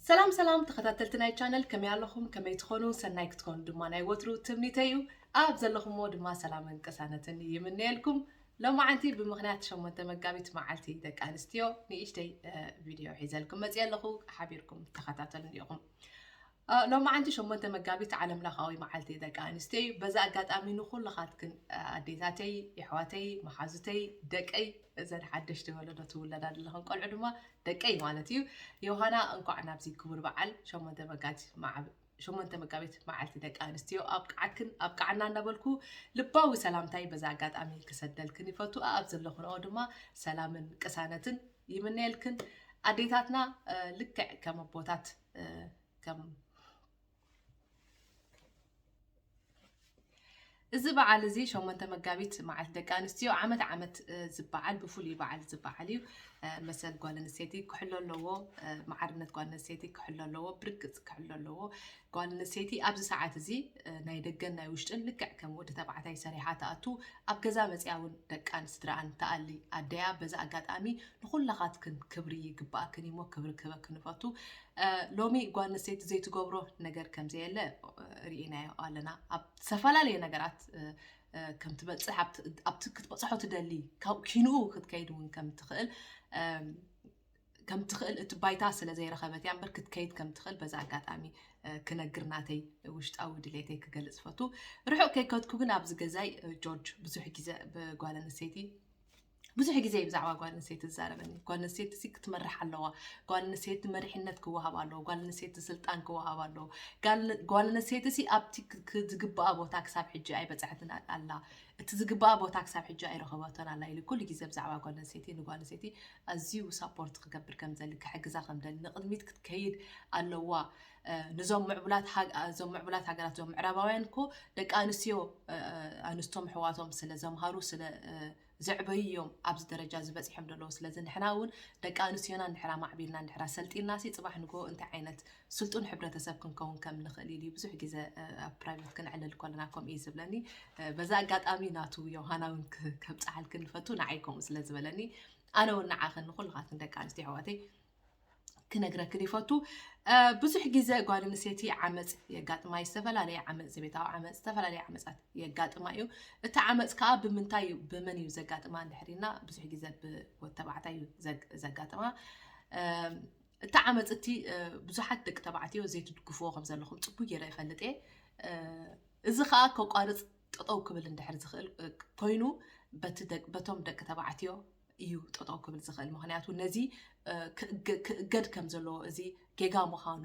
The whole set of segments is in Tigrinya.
ሰላም ሰላም ተኸታተልቲ ናይ ቻነል፣ ከመይ ኣለኹም? ከመይ ትኾኑ? ሰናይ ክትኮኑ ድማ ናይ ወትሩ ትምኒተይ እዩ። ኣብ ዘለኹምዎ ድማ ሰላምን ቅሳነትን ይምነየልኩም። ሎማዓንቲ ብምኽንያት ሸሞንተ መጋቢት መዓልቲ ደቂ ኣንስትዮ ንእሽተይ እ፣ ቪድዮ ሒዘልኩም መፅየ ኣለኹ። ሓቢርኩም ተኸታተሉኒ ኢኹም። እ፣ ሎማዓንቲ ሸሞንተ መጋቢት ዓለም ለኻዊ መዓልቲ ደቂ ኣንስትዮ እዩ። በዚ ኣጋጣሚ ንኹልኻትክን እ፣ ኣዴታተይ፣ የሕዋተይ፣ መሓዙተይ፣ ደቀይ፣ እዘን ሓደሽቲ ወለዶ ትውለዳ ዘለኽን ቆልዑ ድማ ደቀይ ማለት እዩ። ዮሃና እንኳዕ ናብዚ ክቡር በዓል ሸሞንተ መጋቢት መዓብ ሸሞንተ መጋቢት መዓልቲ ደቂ ኣንስትዮ ኣብቅዓክን ኣብቅዓና እናበልኩ ልባዊ ሰላምታይ በዛ ኣጋጣሚ ክሰደልክን ይፈቱ። ኣብ ዘለኹንኦ ድማ ሰላምን ቅሳነትን ይምነየልክን። ኣዴታትና እ፣ ልክዕ ከም ኣቦታት እ፣ ከም እዚ በዓል እዚ ሸሞንተ መጋቢት መዓልቲ ደቂ ኣንስትዮ ዓመት ዓመት እ፣ ዝበዓል ብፍሉይ በዓል ዝበዓል እዩ። እ፣ መሰል ጓል ኣንስተይቲ ክሕሎ ኣለዎ። እ፣ ማዕርነት ጓል ኣንስተይቲ ክሕሎ ኣለዎ። ብርግፅ ክሕሎ ኣለዎ። ጓል ኣንስተይቲ ኣብዚ ሰዓት እዚ እ፣ ናይ ደገን ናይ ውሽጥን ልክዕ ከም ወዲ ተባዕታይ ሰሪሓ ትኣቱ፣ ኣብ ገዛ መፅያ እውን ደቃን ስድራኣን ትኣሊ ኣደያ። በዚ ኣጋጣሚ ንኹላኻትክን ክብሪ ይግባኣክን እዩሞ ክብሪ ክህበክን ንፈቱ። እ፣ ሎሚ ጓል ኣንስተይቲ ዘይትገብሮ ነገር ከም ዘየለ እ፣ ርኢናዮ ኣለና። ኣብ ዝተፈላለየ ነገራት እ፣ እ፣ ከም ትበፅሕ ኣብቲ ኣብቲ ክትበፅሖ ትደሊ ካብ ኪንኡ ክትከይድ እውን ከም ትኽእል እም፣ ከም ትኽእል እቲ ባይታ ስለ ዘይረኸበት እያ እምበር ክትከይድ ከም ትኽእል በዛ ኣጋጣሚ እ፣ ክነግር ናተይ ውሽጣዊ ድሌተይ ክገልፅ ፈቱ። ርሑቕ ከይከድኩ ግን ኣብዚ ገዛይ እ፣ ጆርጅ ብዙሕ ግዜ ብጓል ኣንስተይቲ ብዙሕ ግዜ እዩ ብዛዕባ ጓል ኣንስተይቲ ዝዛረበኒ። ጓል ኣንስተይቲ ሲ ክትመርሕ ኣለዋ፣ ጓል ኣንስተይቲ መሪሕነት ክወሃብ ኣለዎ፣ ጓል ኣንስተይቲ ስልጣን ክወሃብ ኣለዎ፣ ጓል ኣንስተይቲ ሲ ኣብቲ ክ- ክ- ዝግባኣ ቦታ ክሳብ ሕጂ ኣይበፅሐትን ኣላ፣ እቲ ዝግባኣ ቦታ ክሳብ ሕጂ ኣይረኸበቶን ኣላ ኢሉ ኩሉ ግዜ ብዛዕባ ጓል ኣንስተይቲ ንጓል ኣንስተይቲ ኣዝዩ ሳፖርት ክገብር ከም ዘሊ ክሕግዛ ከም ደሊ ንቕድሚት ክትከይድ ኣለዋ። ነዞም ምዕቡላት እዞም ምዕቡላት ሃገራት እዞም ምዕራባውያን እኮ ደቂ ኣንስትዮ ኣንስቶም ኣሕዋቶም ስለ ዘምሃሩ ስለ ዘዕበዩ እዮም ኣብዚ ደረጃ እዚ በፂሖም ዘለዉ። ስለዚ ንሕና እውን ደቂ ኣንስትዮና እንድሕር ኣማዕቢልና እንድሕር ኣሰልጢንና ሲ ፅባሕ ንግሆ እንታይ ዓይነት ስልጡን ሕብረተሰብ ክንከውን ከም ንኽእል ኢሉ ብዙሕ ግዜ ኣብ ፕራይቬት ክነዕልል ከለና ከምኡ እዩ ዝብለኒ። በዛ ኣጋጣሚ ናቱ ዮሃና እውን ከብፅሓልክን ንፈቱ ንዓይ ከምኡ ስለ ዝበለኒ ኣነ እውን ንዓኽን ንኩልኻትን ደቂ ኣንስትዮ ኣሕዋተይ ክነግረክን ይፈቱ። ብዙሕ ግዜ ጓል ኣንስተይቲ ዓመፅ የጋጥማ እዩ። ዝተፈላለየ ዓመፅ፣ ዘቤታዊ ዓመፅ፣ ዝተፈላለየ ዓመፃት የጋጥማ እዩ። እቲ ዓመፅ ከዓ ብምንታይ እዩ፣ ብመን እዩ ዘጋጥማ እንድሕር ኢልና ብዙሕ ግዜ ብወዲ ተባዕታይ እዩ ዘጋጥማ። እቲ ዓመፅ እቲ ብዙሓት ደቂ ተባዕትዮ ዘይትድግፍዎ ከም ዘለኹም ፅቡቅ ገይረ ይፈልጥ እየ። እዚ ከዓ ከቋርፅ ጠጠው ክብል እንድሕር ዝኽእል ኮይኑ በቶም ደቂ ተባዕትዮ እዩ ጠጠው ክብል ዝኽእል። ምክንያቱ ነዚ ክእገድ ከም ዘለዎ፣ እዚ ጌጋ ምዃኑ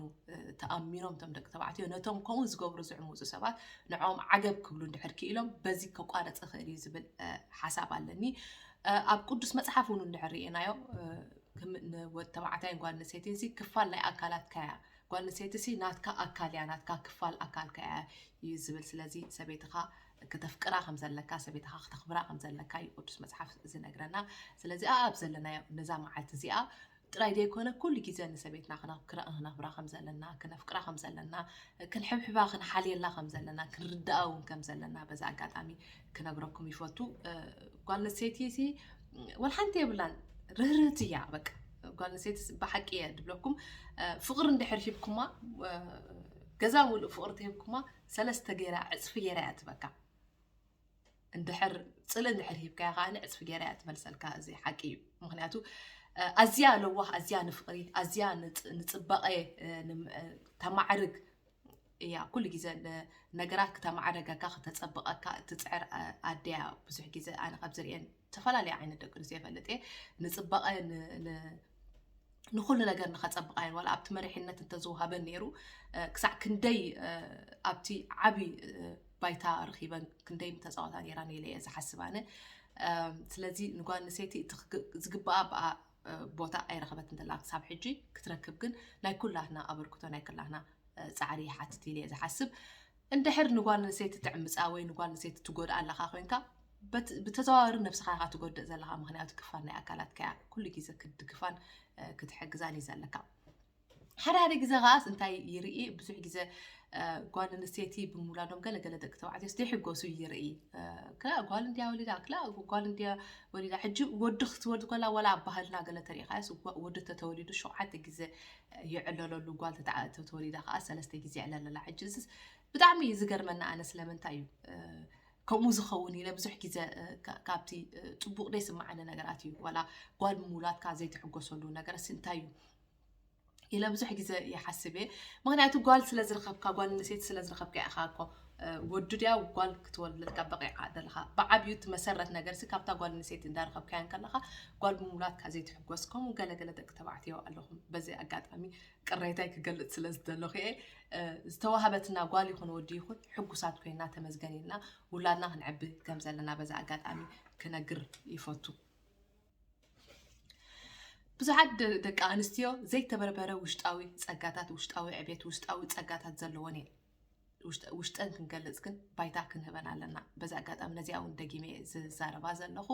ተኣሚኖም እቶም ደቂ ተባዕትዮ ነቶም ከምኡ ዝገብሩ ዝዕምፁ ሰባት ንዕኦም ዓገብ ክብሉ እንድሕር ክኢሎም በዚ ከቋርፅ ይኽእል እዩ ዝብል ሓሳብ ኣለኒ። ኣብ ቅዱስ መፅሓፍ እውን እንድሕር ርኢናዮ ንወዲ ተባዕታይን ጓል ኣንስተይትን ሲ ክፋል ናይ ኣካላትካ እያ። ጓል ኣንስተይቲ ሲ ናትካ ኣካል እያ፣ ናትካ ክፋል ኣካልካ እያ እዩ ዝብል። ስለዚ ሰበይትኻ ክተፍቅራ ከም ዘለካ፣ ሰበይትኻ ክተኽብራ ከም ዘለካ እዩ ቅዱስ መፅሓፍ ዝነግረና። ስለዚ ኣብ ዘለናዮ ነዛ መዓልቲ እዚኣ ጥራይ ዘይኮነ ኩሉ ግዜ ንሰበይትና ክነፍክራ ክነኽብራ ከም ዘለና፣ ክነፍቅራ ከም ዘለና፣ ክንሕብሕባ ክንሓልየላ ከም ዘለና፣ ክንርድኣ እውን ከም ዘለና በዚ ኣጋጣሚ ክነግረኩም ይፈቱ። ጓል ኣንስተይቲ ሲ ወላ ሓንቲ የብላን፣ ርህርህቲ እያ። በቃ ጓል ኣንስተይቲ ብሓቂ እየ ድብለኩም። ፍቅሪ እንድሕር ሂብኩማ፣ ገዛ ሙሉእ ፍቅሪ ተሂብኩማ፣ ሰለስተ ገይራ ዕፅፊ ገይራ እያ ትበካ። እንድሕር ፅልኢ እንድሕር ሂብካያ ከዓ ዕፅፊ ገይራ እያ ትመልሰልካ። እዚ ሓቂ እዩ። ምክንያቱ ኣዝያ ለዋህ፣ ኣዝያ ንፍቅሪ፣ ኣዝያ ንፅባቐ ተማዕርግ እያ። ኩሉ ግዜ ነገራት ክተማዕረገካ ክተፀብቐካ እትፅዕር ኣደያ። ብዙሕ ግዜ ኣነ ካብ ዝርእየን ዝተፈላለየ ዓይነት ደቂ ኣንስትዮ ይፈልጥ እየ። ንፅባቐ ንኩሉ ነገር ንኸፀብቓ እየን። ዋላ ኣብቲ መሪሕነት እንተዝወሃበን ነይሩ ክሳዕ ክንደይ ኣብቲ ዓብዪ ባይታ ረኺበን ክንደይ ምተፃወታ ነይራ ኢለ እየ ዝሓስብ ኣነ። ስለዚ ንጓል ኣንስተይቲ እቲ ዝግባኣ ብኣ ቦታ ኣይረኸበትን ዘላ ክሳብ ሕጂ። ክትረክብ ግን ናይ ኩላትና ኣበርክቶ ናይ ኩላትና ፃዕሪ ይሓትት ኢለ እየ ዝሓስብ። እንድሕር ንጓል ኣንስተይቲ ትዕምፃ ወይ ንጓል ኣንስተይቲ ትጎድኣ ኣለኻ ኮይንካ ብተዘዋዋሪ ነብስኻ ኢኻ ትጎድእ ዘለኻ። ምክንያቱ ክፋል ናይ ኣካላትካ እያ። ኩሉ ግዜ ክትድግፋን ክትሕግዛን እዩ ዘለካ። ሓደ ሓደ ግዜ ከዓስ እንታይ ይርኢ፣ ብዙሕ ግዜ እ፣ ጓል ኣንስተይቲ ብምውላዶም ገለ ገለ ደቂ ተባዕትዮ ዘይሕጎሱ ይርኢ። እ፣ ክላ ጓል እንድያ ወሊዳ፣ ክላ ጓል እንድያ ወሊዳ። ሕጂ ወዲ ክትወልድ ከላ፣ ወላ ኣብ ባህልና ገለ ተሪኢኻዮስ፣ ጓ- ወዲ ተተወሊዱ ሸውዓተ ግዜ ይዕለለሉ፣ ጓል ተተዓ- ተተወሊዳ ከዓ ሰለስተ ግዜ ይዕለለላ። ሕጂ እዚስ ብጣዕሚ እዩ ዝገርመና። ኣነ ስለምንታይ እዩ እ፣ ከምኡ ዝኸውን ኢለ ብዙሕ ግዜ እ፣ ካ- ካብቲ እ፣ ፅቡቕ ዘይስምዓኒ ነገራት እዩ። ዋላ ጓል ብምውላድካ ዘይትሕጎሰሉ ነገርስ እንታይ እዩ ኢለ ብዙሕ ግዜ ይሓስብ እየ። ምክንያቱ ጓል ስለ ዝረኸብካ፣ ጓል ኣንስተይቲ ስለ ዝረኸብካ ኢኻ እኮ እ፣ ወዲ ድያ ጓል ክትወልደልካ በቂዕካ ዘለኻ። ብዓብዩ እቲ መሰረት ነገር ሲ ካብታ ጓል ኣንስተይቲ እንዳረኸብካያ ከለኻ፣ ጓል ብምውላድካ ዘይትሕጎስ፣ ከምኡ ገለገለ ደቂ ተባዕትዮ ኣለኹም። በዚ ኣጋጣሚ ቅሬታይ ክገልጽ ስለ ዝደለኹ እየ። እ፣ ዝተዋህበትና ጓል ይኹን ወዲ ይኹን ሕጉሳት ኮይና ተመስገን ኢልና ውላድና ክንዕቢ ከም ዘለና በዚ ኣጋጣሚ ክነግር ይፈቱ። ብዙሓት ደ- ደቂ ኣንስትዮ ዘይተበርበረ ውሽጣዊ ጸጋታት፣ ውሽጣዊ ዕቤት፣ ውሽጣዊ ጸጋታት ዘለወን እየን። ውሽጠ- ውሽጠን ክንገልጽ ግን ባይታ ክንህበን ኣለና። በዚ ኣጋጣሚ ነዚኣ እውን ደጊመ እየ ዝዛረባ ዘለኹ።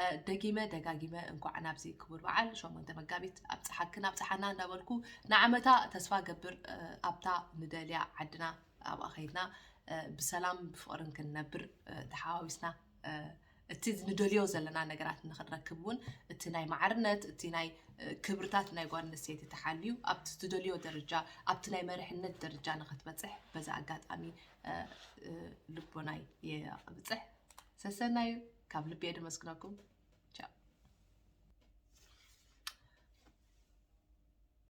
እ፣ ደጊመ ደጋጊመ እንኳዕ ናብዚ ክቡር በዓል ሸሞንተ መጋቢት ኣብፀሓክን ኣብፀሓና እንዳበልኩ፣ ንዓመታ ተስፋ ገብር እ፣ ኣብታ ንደልያ ዓድና ኣብኣ ከይድና እ፣ ብሰላም ብፍቕርን ክንነብር እ፣ ተሓዋዊስና እ፣ እቲ ንደልዮ ዘለና ነገራት ንክንረክብ እውን እቲ ናይ ማዕርነት፣ እቲ ናይ እ፣ ክብርታት ናይ ጓል ኣንስተይቲ ተሓልዩ ኣብቲ ትደልዮ ደረጃ፣ ኣብቲ ናይ መሪሕነት ደረጃ ንክትበፅሕ በዚ ኣጋጣሚ እ፣ እ፣ ልቦናይ የብፅሕ። ሰሰናዩ ካብ ልቢ እየ ደመስግነኩም።